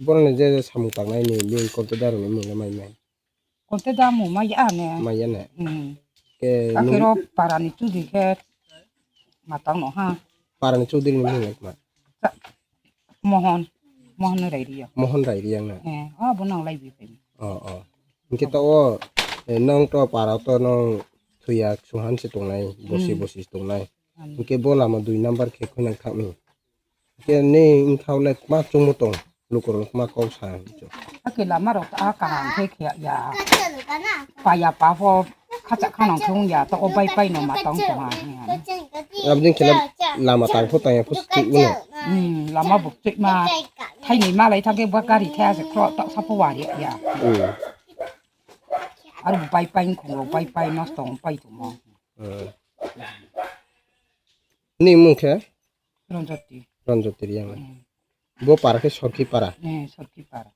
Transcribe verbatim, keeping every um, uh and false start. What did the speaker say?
Boroni je samung tangnai ni bini contact darok ni mung le mai mai. Contact da mung mai ya ne. Mai ya ne. Hmm. Ke nung- Akhiro parani chudri khe matang no ha. Parani chudri ni mung le ma. Mohon. Mohon Rairiya. Mohon Rairiya na. Eh, oh, bo nang lai bi pai. Oh, oh. Hingke to o, eh, nong to para to nong thuya suhan se tongnai, bosi Hmm. bosi se tongnai. Hmm. Hingke bo lama dui number khe khunang thangni. Hingke ni wngthao le kma chungmo tong, lukurok kma kok sa. Ake lama rok a kaham khe khe ya. Paya pa pho khacha khanang thung ya, to o bai pai no ma tong tong ha. Abdin khe lama tang pho tang ya pho sik uno. Hmm, lama buk chik ma. Thaini malai thangkhe bo gari thaya se khro tok sapo wari ya. Hmm. Aro bai pai khong bai pai nosto pai tumo. Hmm. Ni mung khe? Ronjoti. Ronjoti Riang. Hmm. Bo para khe Sorki para. Eh, Sorki para.